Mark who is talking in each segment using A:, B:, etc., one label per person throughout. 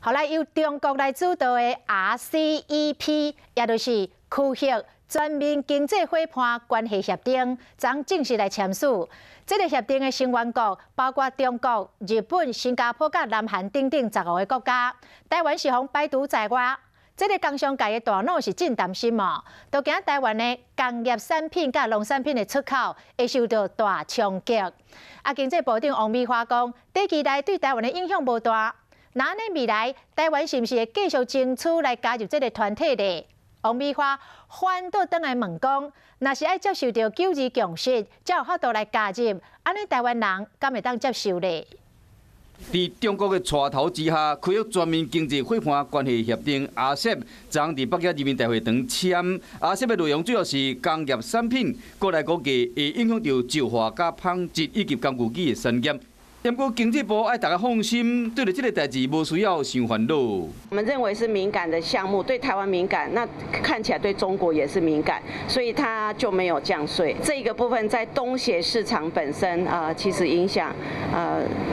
A: 予來由中國來主導的 RCEP，也就是區域全面經濟夥伴關係協定，將正式來簽署。這個協定的成員國包括中國、日本、新加坡佮南韓等等15個國家，台灣是予排除在外。這個工商界的大腦是真擔心哦，都驚台灣的工業產品佮農產品的出口會受到大衝擊。啊，經濟部長王美花講，短期內對台灣的影響無大。那按呢未來，台灣是毋是會繼續爭取來加入這個團體呢？王美花反倒轉來問講，若是愛接受著九二共識，才有法度來加入，按呢台灣人敢會當接受呢？
B: 佇中國的帶頭之下，區域全面經濟夥伴關係協定（RCEP）昨佇北京人民大會堂簽。RCEP 的內容主要是工業產品，國內估計會影響著石化、佮紡織以及工具機的產業。不過經濟部愛大家放心，對著這個代誌無需要傷煩惱。
C: 我們認為是敏感的項目，對台灣敏感，那看起來對中國也是敏感，所以它就沒有降稅。這個部分在東協市場本身啊，其實影響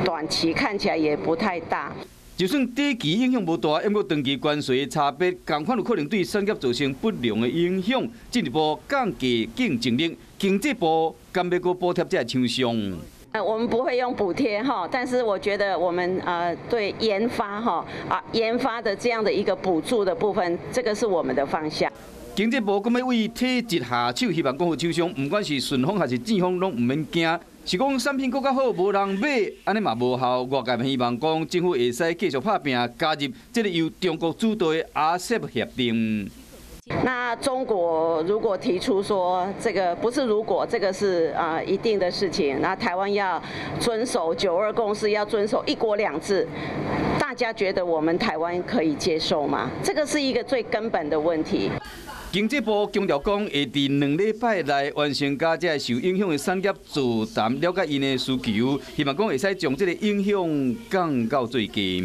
C: 短期看起來也不太大。
B: 就算短期影響無大，毋過長期關稅差別，仝款有可能對產業造成不良的影響，進一步降低競爭力。經濟部敢欲閣補貼這个廠商？
C: 我們不會用補貼哈，但是我覺得我們對研發哈啊研發的這樣的一個補助的部分，這個是我們的方向。
B: 經濟部閣欲為體質下手，希望講予廠商，毋管是順風還是正風，攏毋免驚。是講產品閣較好，無人買，按呢嘛無效。外界希望講政府會使繼續拍拚，加入這個由中國主導的 RCEP 協定。
C: 那中國如果提出說這個不是如果，這個是啊一定的事情，那台灣要遵守九二共識，要遵守一國兩制，大家覺得我們台灣可以接受嗎？這個是一個最根本的問題。
B: 經濟部強調講，會佇2禮拜內完成佮這个受影響的產業座談，了解𪜶的需求，希望講會使將這個影響降到最低。